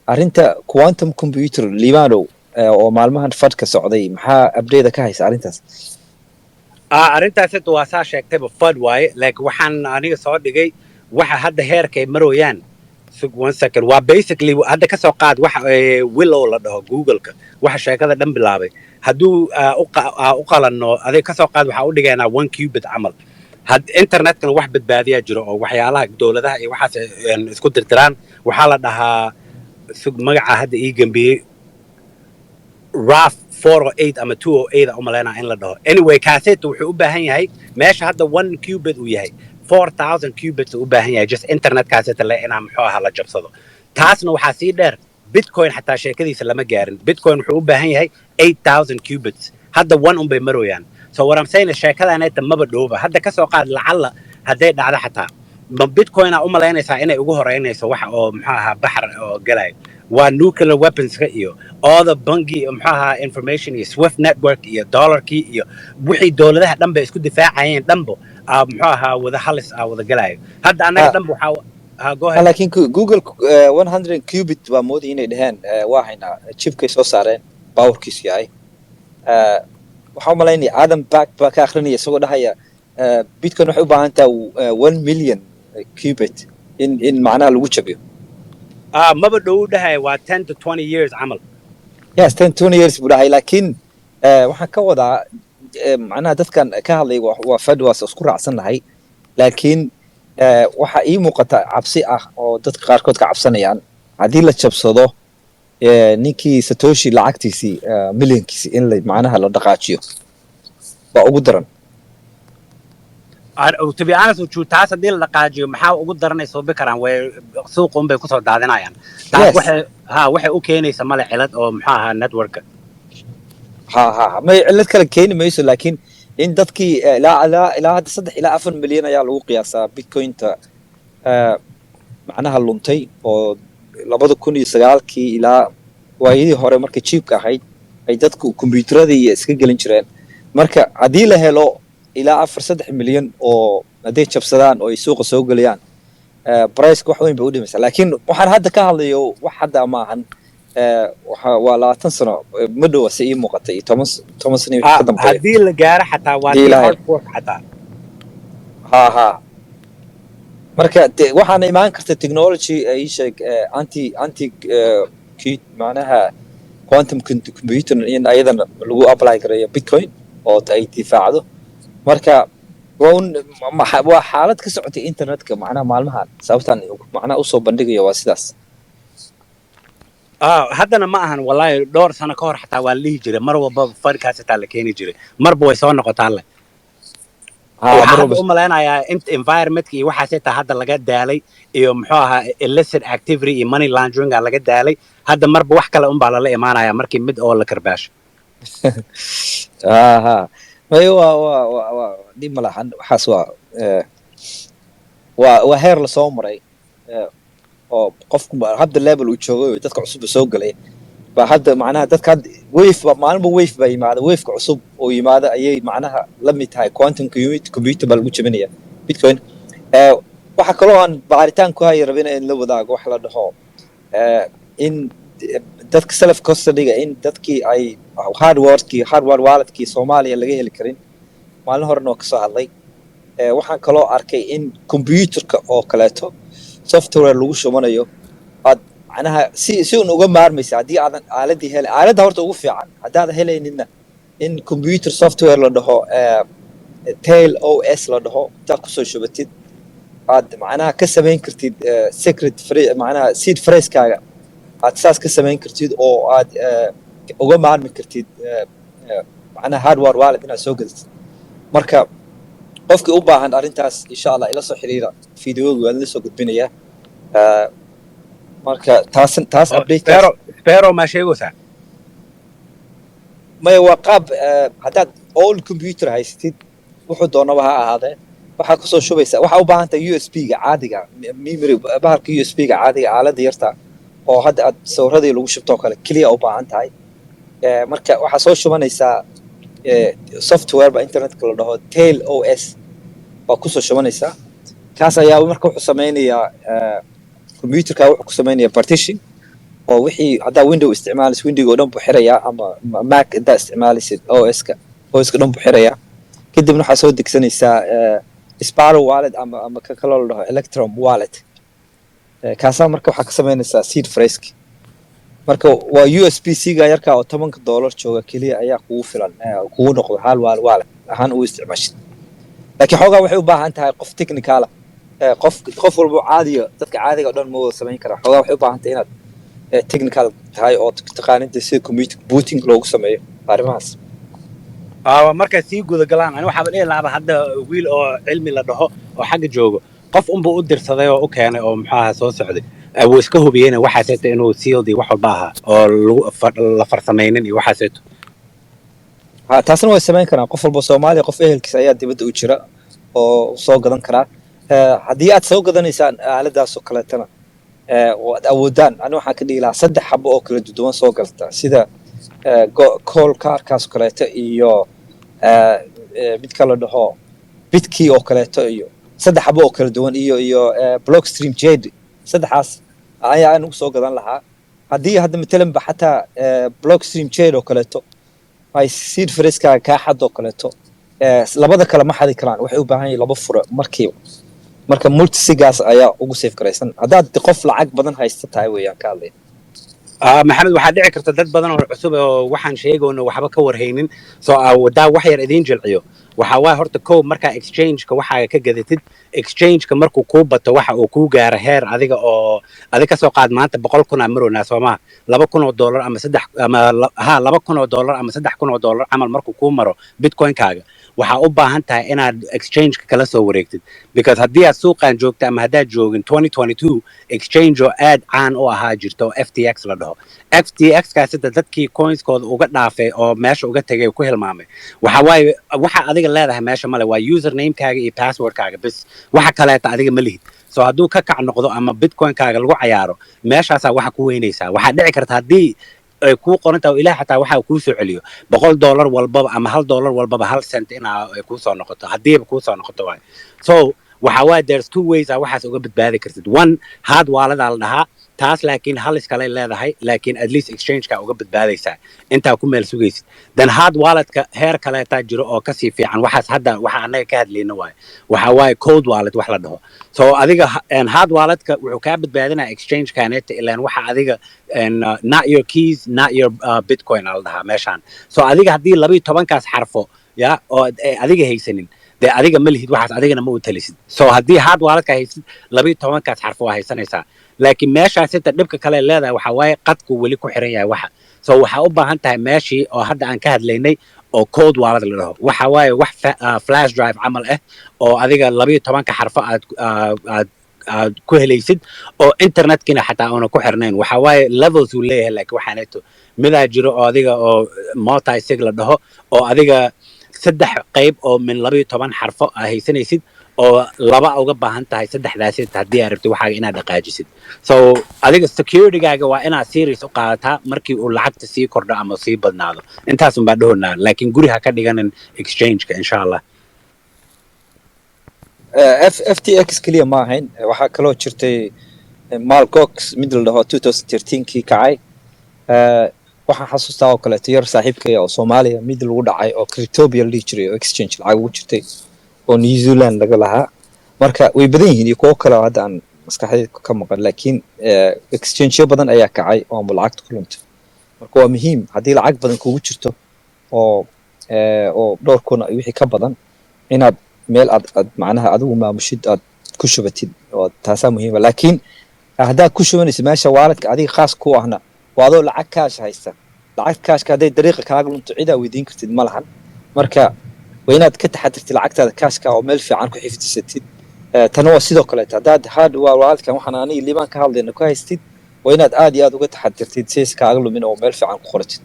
Arrinta quantum computer, Liibanow, oo maalmahan FUD-ka socday, maxaa update ka haysa arrintaas? Arrintaas hadda waa saa sheegtayba, FUD waaye. Laakiin waxaan aniga soo dhigay waxa hadda heerkay marooyaan. Sug one second. Waa basically hadda ka soo qaad waxa Willow la dhaho, Google-ka waxa sheekada dhan bilaabay, hadduu u qalanno, adiga ka soo qaad waxaa u dhigaynaa one qubit camal. Had internetkana wax badbaadiyaa jiro oo waxyaalaha dowladaha iyo waxaas isku dirdiraan. Waxaa la dhahaa, sug, magaca hadda ii gambiyey, RAF 408 ama 208 u malaynaa in la dhaho. Anyway, kaaseeta wuxuu u baahan yahay meesha hadda one qubit uu yahay, 4000 qubits uu u baahan yahay just internet kaaseeta le inaa muxuu ahaa la jabsado. Taasna waxaa sii dheer Bitcoin xataa sheekadiisa lama gaarin. Bitcoin wuxuu u baahan yahay 8000 qubits. Hadda one un bay marooyaan. So what I'm saying is sheekadaaneta maba dhooba. Hadda ka soo qaad lacalla hadday dhacdo xataa, ma Bitcoin aa u malaynaysaa inay ugu horeynayso waxa oo muxuu ahaa baxar oo galayo? Waa nuclear weaponska iyo all the bangi muxuu ahaa information iyo SWIFT network iyo dollarkii iyo wixii dowladaha dhan bay isku difaacayeen dhanbo muxuu ahaa wada halis wada galayo. Hadda annaga dhanba waxaa ha, go ahead. Laakiin Google 100 qubit baa moodaya inay dhaheen. Waa haynaa chipkay soo saareen powerkiisu yahay. Waxaa u malaynaya Adam Back baa ka akrinaya isagoo dhahaya Bitcoin waxay u baahan tahay 1 million qubit in macnaha lagu jabiyo. Maba dhow dhahaya, waa 10 to 20 years camal. Yes, 10 20 years buu dhahay. Laakiin waxaan ka wadaa macnaha dadkan ka hadlay waa FUD, waa isku raacsannahay. Laakiin waxaa ii muuqata cabsi ah oo dadka qaarkood ka cabsanayaan haddii la jabsado ninkii Satoshi lacagtiisii, millionkiisii, in la macnaha la dhaqaajiyo baa ugu daran. To be honest with you, taas haddii la dhaqaajiyo maxaa ugu daranay suubi karaan? Way suuqa unbay kusoo daadinayaan taas. Waxay ha waxay u keenaysa male cilad oo muxuu ahaa networka. Ha ha ha, may cillad kale keeni mayso, laakiin in dadkii ilaa hadda 3 ilaa 4 milyan ayaa lagu qiyaasaa Bitcointa macnaha luntay oo 2009-kii ilaa waayadii hore markay cheapka ahayd ay dadku kombiyuutaradii iyo iska gelin jireen. Marka haddii la helo ilaa 4 3 milyan oo hadday jabsadaan oo ay suuqa soo geliyaan, priceka wax weyn bay u dhimaysaa. Laakiin waxaan hadda ka hadlayo wax hadda ma ahan, waxa waa 20 sano ma dhowa si ii muuqatay iyo 10 sano iyo wixii ka dambeeya. Haddii la gaaro xataa waa Haddii tii ilaahay hard fork xataa. Ha ha, marka waxaana imaan karta technology ii sheeg anti macnaha quantum computer in ayadana lagu apply gareeyo Bitcoin oo ay difaacdo. Marka waa un waa xaalad ka socotay internetka macnaha maalmahan. Sababtaan macnaha usoo bandhigayo waa sidaas. Haddana ma ahan wallahi, dhowr sano ka hor xataa waa la dhihi jiray. Mar walba FUD-kaas xitaa la keeni jiray, marba way soo noqotaa le. Waxaa mar hadda walba u malaynayaa int environmentka iyo waxaas xitaa hadda laga daalay iyo muxuu ahaa illicit activity iyo money laundering aa laga daalay. Hadda marba wax kale unbaa lala imaanaya markii mid oo la karbaasho. Ha ha, may waa dhib ma lahan. Waxaas waa waa heer lasoo maray oo qofku hadda level uu joogay oo dadka cusub soo galay ba hadda macnaha dadka hadda wave ba maalinba wave baa yimaada. Waveka cusub oo yimaada ayay macnaha la mid tahay quantum computer baa lagu jebinaya Bitcoin. Waxaa kaloo aan baaritaan ku haya rabina in la wadaago wax la dhaho in dadka self custody-ga, in dadkii ay hardwarekii, hardware walletkii Soomaaliya laga heli karin. Maalin horena waa kasoo hadlay. Waxaan kaloo arkay in computerka oo kaleeto software lagu shubanayo aad macnaha si un uga maarmaysa haddii aadan aaladii helay. Aaladda horta ugu fiican haddaadan helayninna in computer software la dhaho Tails OS la dhaho intaad kusoo shubatid aad macnaha ka samayn kartid secret free, macnaha seed phrase-kaaga aad saas ka samayn kartid oo aad uga maarmi kartid macnaha hardware wallet inaad soo gadatid. Marka qofkii u baahan arrintaas, insha Allah, ila soo xiriira, videoga waan la soo gudbinayaa. Marka taas updatekaas. Sparrow, Sparrow maa sheegaysaa? Maya, waa qaab haddaad old computer haysatid, wuxuu doonaba ha ahaadee, waxaad kusoo shubaysaa. Waxaa u baahan tahay USB-ga caadiga, memory bahalka USB-ga caadiga, aaladda yarta oo hadda aad sawiradii lagu shubto oo kale keliya u baahan tahay. Marka waxaa soo shubanaysaa software ba internetka la dhaho Tails OS waa kusoo shubanaysaa. Kaas ayaa marka wuxuu sameynayaa computerka wuxuu ku sameynayaa partition. Oo wixii haddaa Window isticmaalaysid, Windowga oo dhan buu xirayaa, ama Mac haddaa isticmaalaysid, OS-ka, OS-ka dhan buu xirayaa. Kadibna waxaa soo degsanaysaa Sparrow Wallet ama ka kaloo la dhaho Electrum Wallet. Kaasaa marka waxaa ka samaynaysaa seed phrase. Marka waa USB C ga yarka oo $10 jooga keliya ayaa kugu filan, kugu noqdo hal wallet ahaan u isticmaashid. Laakiin xoogaa waxay u baahan tahay qof technical ah. Qof walba caadiga, dadka caadiga oo dhan ma wada samayn karaa. Xoogaa waxay u baahan tahay inaad technical tahay oo taqaaninta sida computer booting loogu sameeyo arrimahaas. Markay sii gudagalaan, ani waxaaba dhihi lahaaba hadda wiil oo Cilmi la dhaho oo xagga joogo, qof unbuu u dirsaday oo u keenay oo muxuu ahaa soo socday. Wuu iska hubiyeyna waxaaseeto inuu sealed iyo wax walba ahaa oo lagu la farsamaynin iyo waxaaseeto. Ha, taasna way samayn karaan. Qof walba Soomaaliya, qof ehelkiisa ayaa dibadda u jira oo soo gadan karaa. Haddii aad soo gadanaysaan aaladaas oo kaleetana oo aad awoodaan, ani waxaan ka dhihi lahaa saddex xabo oo kala duwan soo galta, sida Coldcardkaas oo kaleeto iyo mid kala dhaho Bitkey oo kaleeto, iyo saddex xabo oo kala duwan iyo Blockstream Jade. Saddexaas ayaa anigu soo gadan lahaa. Haddii hadda matalan ba xataa Blockstream Jade oo kaleeto ay seed phrase-kaaga kaa xad oo kaleeto, labada kale ma xadi karaan. Waxay u baahan yihiin laba fure markiiba. Marka multisigaas ayaa ugu safe garaysan haddaad qof lacag badan haysta tahay weeyaan ka hadlaya. Maxamed, waxaa dhici karta dad badan oo cusub oo waxaan sheegayno waxba ka warhaynin, soo wadaa wax yar idiin jilciyo. Waxaa waaya horta kow, markaa exchange-ka waxaaga ka gadatid, exchange-ka markuu kuu bato, waxa uu kuu gaaro heer adiga oo adiga kasoo qaad maanta 100,000 aa marownaa, soo maha? $2,000 ama saddex ama ha $2,000 ama $3,000 camal markuu kuu maro bitcoin-kaaga, waxaa u baahan tahay inaad exchange-ka kala soo wareegtid, because haddii aad suuqan joogto ama haddaad joogin, 2022 exchange oo aad caan u ahaa jirto oo FTX la dhaho. FTX kaasida dadkii coinskooda uga dhaafay oo meesha uga tegay ku hilmaamay, waxa waaye waxa adiga leedahay meesha male, waa usernamekaaga iyo passwordkaaga bis, waxa kaleeta adiga ma lihid. So hadduu ka kac noqdo ama bitcoinkaaga lagu cayaaro, meeshaasaa waxa ku weynaysaa. Waxaa dhici karta haddii ay kuu qoran tahay oo Ilaah xataa waxa kuu soo celiyo, $1 walbaba ama $1 walbaba 1 cent inaa ay kuu soo noqoto, haddiiba kuu soo noqoto waaye. So waxa waaye there's two ways aa waxaas uga badbaadi kartid. One, hard walletaa la dhahaa taas, laakiin halis kaley leedahay, laakiin at least exchange-ka uga badbaadaysaa intaa ku meel sugaysid. Then hard walletka heer kaleetaa jiro oo kasii fiican. Waxaas hadda waxa annaga ka hadlayna waaye, waxa waaye cold wallet wax la dhaho. So adiga hard walletka wuxuu kaa badbaadinaya exchange kaneta, ilaan waxa adiga not your keys, not your bitcoin aa la dhahaa meeshaan. So adiga haddii 12-kaas xarfo ya oo adiga haysanin, dee adiga ma lihid waxaas, adigana ma u talisid. So haddii hard walletka haysid, 12-kaas xarfo waa haysanaysaa. Laakiin meeshaas inta dhibka kale leedahay waxaa waaye qadku weli ku xiran yahay waxa. So waxaa u baahan tahay meeshii oo hadda aan ka hadlaynay oo cold wallet la dhaho. Waxa waaye wax flash drive camal ah oo adiga 12-ka xarfo aad aad ku helaysid oo internetkina xataa auna ku xirnayn. Waxa waaye levels uu leeyahay, laakiin waxaaneeto midaa jiro oo adiga oo multi sig la dhaho, oo adiga saddex qayb oo min 12 xarfo aa haysanaysid oo laba uga baahan tahay saddexdaasi haddii aad rabtid waxaaga inaad dhaqaajisid. So adiga securitygaaga waa inaad serious u qaadataa markii uu lacagta sii kordho ama sii badnaado. Intaasun baa dhahoonaa, laakiin guri ha ka dhiganin exchange-ka, insha Allah. FTX keliya ma ahayn. Waxaa kaloo jirtay Mt. Gox mid la dhaho 2013kii kacay. Waxaan xasuustaa oo kaleeto yar saaxiibkaya oo Soomaaliya mid lagu dhacay oo Cryptopia la dhihi jiray oo exchange lacag ugu jirtay oo New Zealand laga lahaa. Marka way badan yihiin iyo kuwo kale oo hadda aan maskaxdayda ka maqan, laakiin exchangeyo badan ayaa kacay oo ama lacagta ku luntay. Marka waa muhiim haddii lacag badan kugu jirto oo dhowr kun iyo wixii ka badan inaad meel aad macnaha adigu maamushid aad ku shubatid, oo taasaa muhiima. Laakiin haddaad ku shubanaysid meesha walletka adiga khaas ku ahna, waa adoo lacag kaash haysta. Lacag kaashka hadday dariiqa kaaga lunto, cidaa weydiin kartid ma lahan. Marka waa inaad ka taxadirtid lacagtaada kaashka oo meel fiican ku xifdisatid. Tana waa sidoo kaleeto, haddaad hard walletkan waxaan aniga Liibaan ka hadlayna ku haystid, waa inaad aad iyo aad uga taxadirtid si aysan kaaga lumin oo meel fiican ku qoratid.